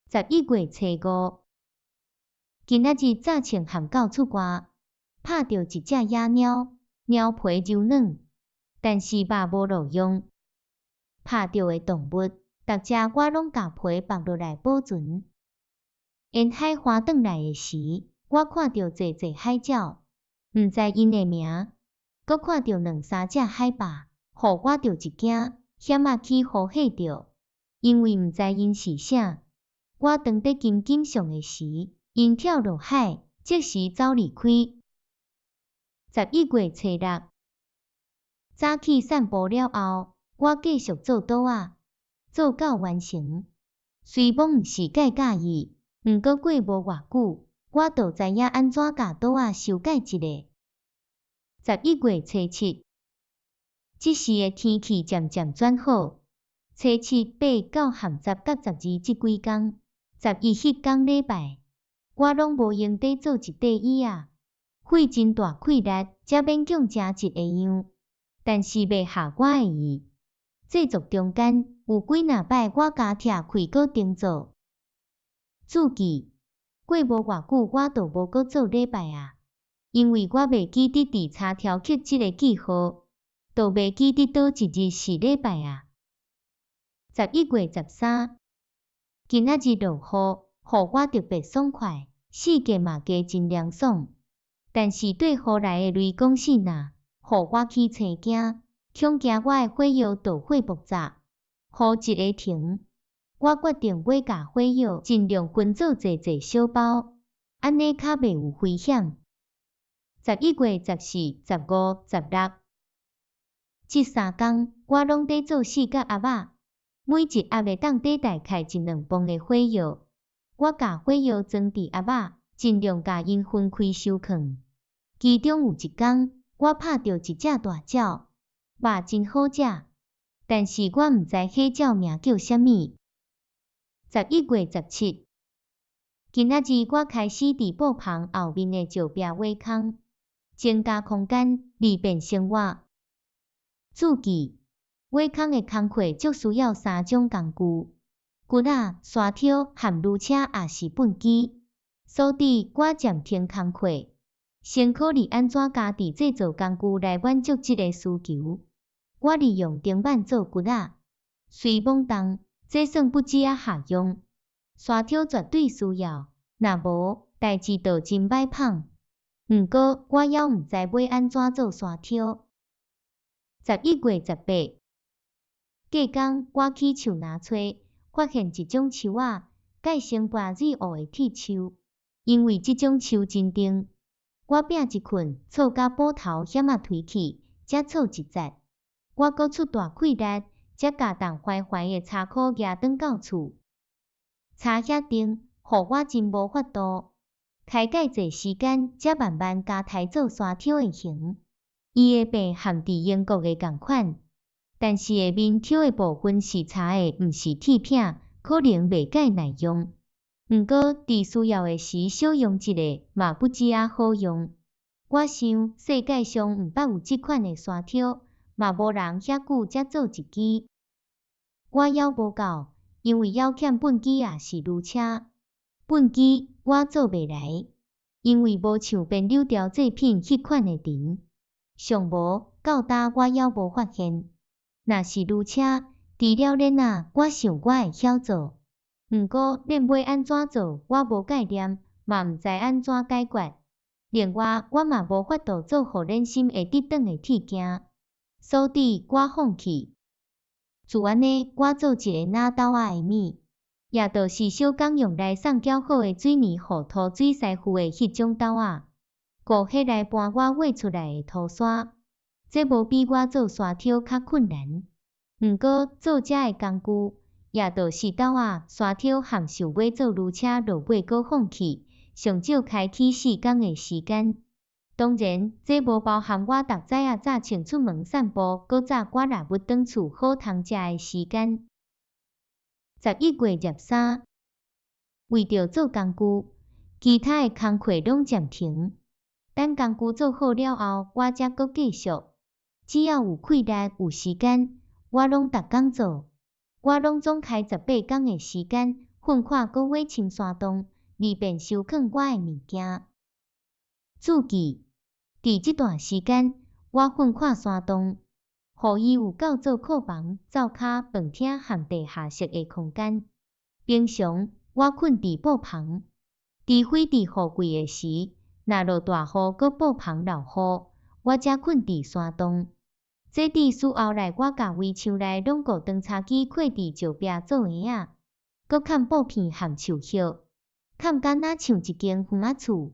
11月初5，今仔日早穿蚶狗出外，拍著一隻野貓，貓皮柔軟，但是肉無路用。拍著的動物，逐隻我攏共皮剝落來保存。沿海橫轉來的時，我看著濟濟海鳥，毋知𪜶的名，閣看著兩三隻海豹，予我著一驚，險仔去予嚇著，因為毋知𪜶是啥。我當佇緊緊想的時，𪜶跳落海，即時走離開。11月初6，早起散步了後，我繼續做桌仔，做到完成。雖罔毋是介佮意，毋過過無偌久，我就知影按怎共桌仔修改一下。11月初7，這時的天氣漸漸轉好。初七、八、九和十佮十二這幾工，11彼工禮拜，我攏無閒佇做一塊椅仔，費真大氣力才勉強成一个樣，但是袂合我的意。製作中間有幾若擺我共拆開閣重做。注記：過無偌久我就無閣做禮拜啊，因為我袂記得佇插條刻這个記號，就袂記得佗一日是禮拜啊。11月13，今仔日落雨，予我特別爽快，四界嘛加真涼爽。但是對雨來的雷公爍啊，予我起青驚，恐驚我的火藥著火爆炸。雨一下停，我決定欲共火藥盡量分做濟濟小包，按呢較袂有危險。11月14、15、16，這三工我攏佇做四角盒仔。每一盒會當佇大概一兩磅的火藥，我共火藥裝佇盒仔，盡量共𪜶分開收囥。其中有一工，我拍著一隻大鳥，肉真好食，但是我毋知彼鳥名叫啥物。11月17，今仔日我開始佇布棚後面的石壁挖空，增加空間，利便生活。注記：挖空的工課足需要三種工具：掘仔、沙挑和鑢車，抑是畚箕。所以我暫停工課，先考慮按怎家己製造工具來滿足這个需求。我利用釘板做掘仔，雖罔重，這算不止仔合用。沙挑絕對需要，若無代誌就真歹麭。毋過我猶毋知欲按怎做沙挑。11月18，隔工我去樹林揣，發現一種樹仔，蓋成跋水湖的鐵樹。因為這種樹真重，我拚一棍，挫甲斧頭險仔頹去，才挫一節。我閣出大氣力，才共重橫橫的柴箍夯轉到厝。柴遐重，予我真無法度。開蓋濟時間，才慢慢共刣做沙挑的形。伊的柄和佇英國的仝款，但是下面挑的部分是柴的，毋是鐵片，可能袂介耐用。毋過佇需要的時小用一下，嘛不止仔好用。我想世界上毋捌有這款的沙挑，嘛無人遐久才做一支。我猶無夠，因為猶欠畚箕抑是鑢車。畚箕我做袂來，因為無像編柳條製品彼款的長。上無到今我猶無發現。若是鑢車，除了鏈仔，我想我會曉做。毋過鏈欲按怎做，我無概念，嘛毋知按怎解決。另外，我嘛無法度做予鏈心會直轉的鐵鏡，所以我放棄。就按呢，我做一个拿豆仔的物，也就是小工用來送攪好的水泥予塗水師傅的彼種斗仔，雇彼來搬我畫出來的塗沙。這無比我做沙挑較困難。毋過做這个工具，也就是斗仔、沙挑和想欲做鑢車，落尾閣放棄，上少開去四工的時間。當然，這無包含我逐早仔早穿出門散步，閣紮割獵物轉厝好通食的時間。11月23，為著做工具，其他的工課攏暫停。等工具做好了後，我才閣繼續。只要有氣力、有時間，我攏逐工做。我攏總開十八工的時間，糞看閣挖深山洞，利便收囥我的物件。注記：佇這段時間，我糞看山洞，予伊有夠做庫房、灶跤、飯廳和地下室的空間。平常我睏佇布棚，除非佇雨季的時，若落大雨閣布棚漏雨，我才睏佇山洞。這致使後來我共圍牆內攏顧長柴機扣佇石壁做嬰仔，閣崁布片和樹葉，崁敢若像一間園仔厝。